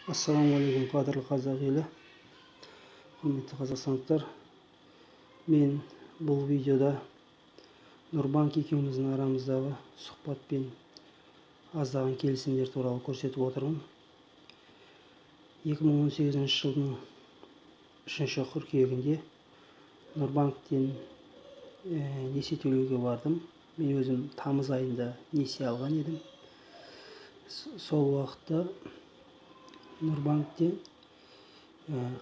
Ассалаумағалейкум, қадірлі қазақ елі, құрметті қазақстандықтар! Мен бұл видеода Нұрбанк екеуміздің арамыздағы сұхбат пен аздаған келісімдер туралы көрсетіп отырмын. 2018 жылдың 3 қыркүйегінде Нұрбанктен несие төлеуге бардым. Мен өзім тамыз айында несие алған едім. Сол уақытта Нұрбанкте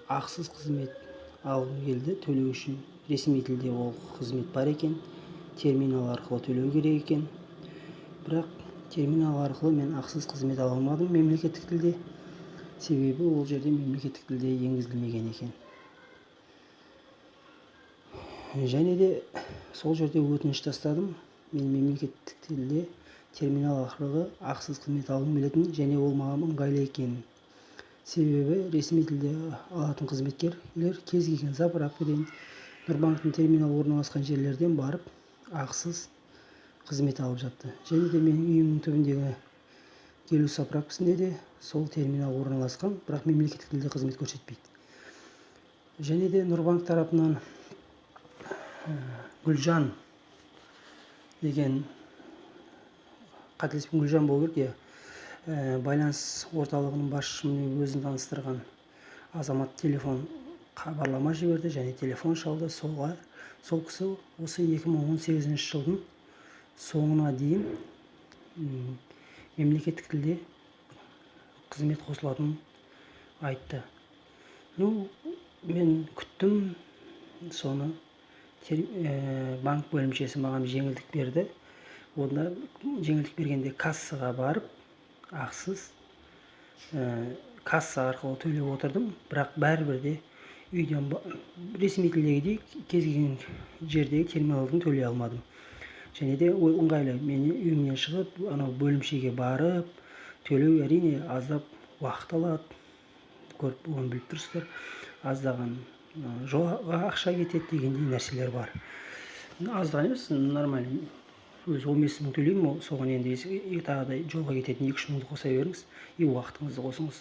ақысыз қызмет алғым келді төлеу үшін. Ресми тілде ол қызмет бар екен, терминал арқылы төлеу керек екен. Бірақ терминал арқылы мен ақысыз қызмет ала алмадым мемлекеттік тілде, себебі ол жерде мемлекеттік тілде енгізілмеген екен. Және де сол жерде өтініш тастадым: мен мемлекеттік тілде терминал арқылы ақысыз қызмет алғым келетінін және ол маған ыңғайлы екенін. Себебі ресми тілде алатын қызметкерлер кез келген заправкадан, Нұрбанктің терминалы орналасқан жерлерден барып ақысыз қызмет алып жатты. Және де менің үйімнің түбіндегі Келу заправкасінде де сол терминал орналасқан, бірақ мемлекеттік тілде қызмет көрсетпейді. Және де Нұрбанк тарапынан Гүлжан деген, қателеспесем, Гүлжан болу керек, иә, байланыс орталығының басшысымен өзін таныстырған азамат телефон хабарлама жіберді және телефон шалды. Сол кісі осы 2018 жылдың соңына дейін мемлекеттік тілде қызмет қосылатынын айтты. Ну, мен күттім соны. Банк бөлімшесі маған жеңілдік берді. Онда жеңілдік бергенде кассаға барып ақысыз касса арқылы төлеп отырдым. Бірақ бәрібір де үйден ресми тілдегідей кез келген жердегі терминалдан төлей алмадым. Және де ол ыңғайлы: мен үйімнен шығып, анау бөлімшеге барып төлеу, әрине, аздап уақыт алады, көріп, оны біліп тұрсыздар, аздаған жолға ақша кетеді дегендей нәрселер бар. Аздаған емес, нормально, өзі 15 000 төлеймін ол. Соған енді тағы да жолға кететін 2-3 мыңды қоса беріңіз и уақытыңызды қосыңыз.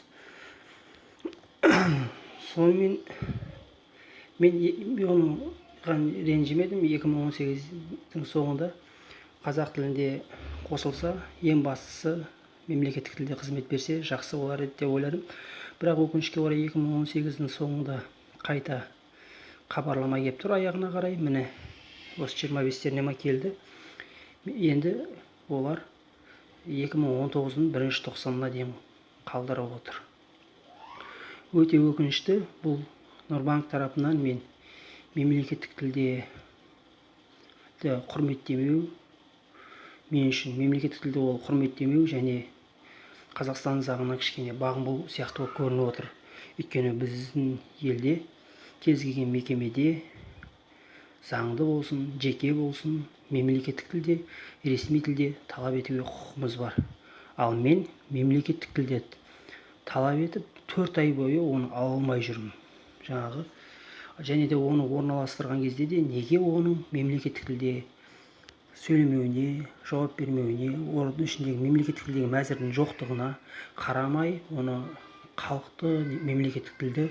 Сонымен, мен оған ренжімедім. 2018-дің соңында қазақ тілінде қосылса, ең бастысы мемлекеттік тілде қызмет берсе, жақсы болар еді деп ойладым. Бірақ өкінішке орай, 2018-дің соңында қайта хабарлама келіп тұр. Аяғына қарай, міне, осы 25-теріне ма келді. Енді олар 2019-дың бірінші тоқсанына дейін қалдырып отыр. Өте өкінішті. Бұл Нұрбанк тарапынан мен мемлекеттік тілде құрметтемеу, мен үшін мемлекеттік тілді ол құрметтемеу және Қазақстан заңына кішкене бағынбау сияқты болып көрініп отыр. Өйткені біздің елде кез келген мекемеде, заңды болсын, жеке болсын, мемлекеттік тілде, ресми тілде талап етуге құқығымыз бар. Ал мен мемлекеттік тілде талап етіп, 4 ай бойы оны ала алмай жүрмін жаңағы. Және де оны орналастырған кезде де неге оның мемлекеттік тілде сөйлемеуіне, жауап бермеуіне, оның ішіндегі мемлекеттік тілдегі мәзірдің жоқтығына қарамай, оны халықты, мемлекеттік тілді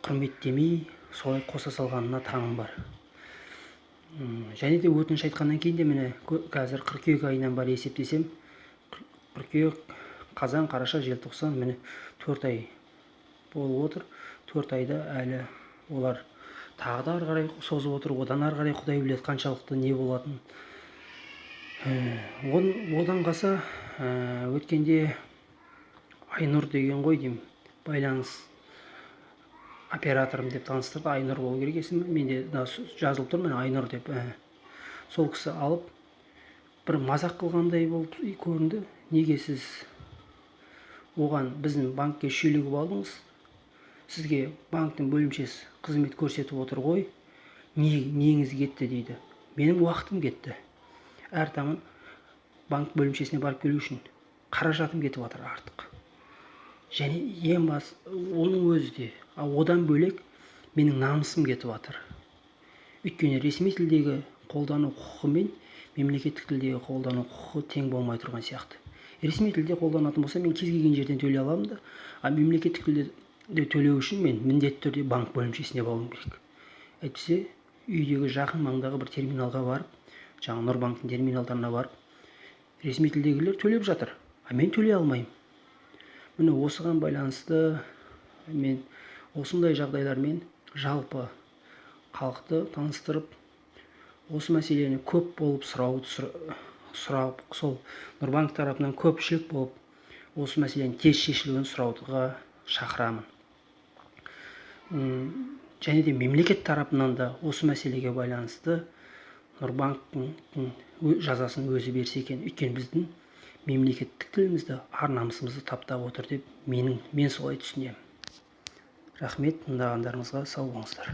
құрметтемей, солай қоса салғанына таңым бар. Және де өтініш айтқаннан кейін де, міне, қазір қыркүйек айынан бар есептесем, қыркүйек, қазан, қараша, желтоқсан, міне, 4 ай болып отыр. 4 айда әлі олар тағы да ары қарай созып отыр. Одан ары қарай құдай біледі қаншалықты не болатынын. Одан қалса, өткенде Айнұр деген ғой деймін, байланыс операторым деп таныстырды. Айнұр болу керек есімі, менде жазылып тұр, міне, Айнұр деп. Сол кісі алып бір мазақ қылғандай болып көрінді. «Неге сіз оған, біздің банкке шүйлігіп алдыңыз? Сізге банктің бөлімшесі қызмет көрсетіп отыр ғой, не неңіз кетті?» – дейді. Менің уақытым кетті. Әр таман банк бөлімшесіне барып келу үшін қаражатым кетіп жатыр артық. Және ең бас оның өзі де, ал одан бөлек менің намысым кетіп жатыр. Өйткені ресми тілдегі қолдану құқығы мен мемлекеттік тілдегі қолдану құқығы тең болмай тұрған сияқты. Ресми тілде қолданатын болса, мен кез келген жерден төлей аламын да, а мемлекеттік тілде төлеу үшін мен міндетті түрде банк бөлімшесіне баруым керек, әйтпесе үйдегі жақын маңдағы бір терминалға барып, жаңағы Нұрбанктің терминалдарына барып, ресми тілдегілер төлеп жатыр, а мен төлей алмаймын. Міне, осыған байланысты мен осындай жағдайлармен жалпы халықты таныстырып, осы мәселені көп болып сұрау сұрап, сол Нұрбанк тарапынан көпшілік болып осы мәселенің тез шешілуін сұрауға шақырамын. Және де мемлекет тарапынан да осы мәселеге байланысты Нұрбанктің жазасын өзі берсе екен, өйткені біздің мемлекеттік тілімізді, ар намысымызды таптап отыр деп мен солай түсінемін. Рахмет тыңдағандарыңызға, сау болыңыздар.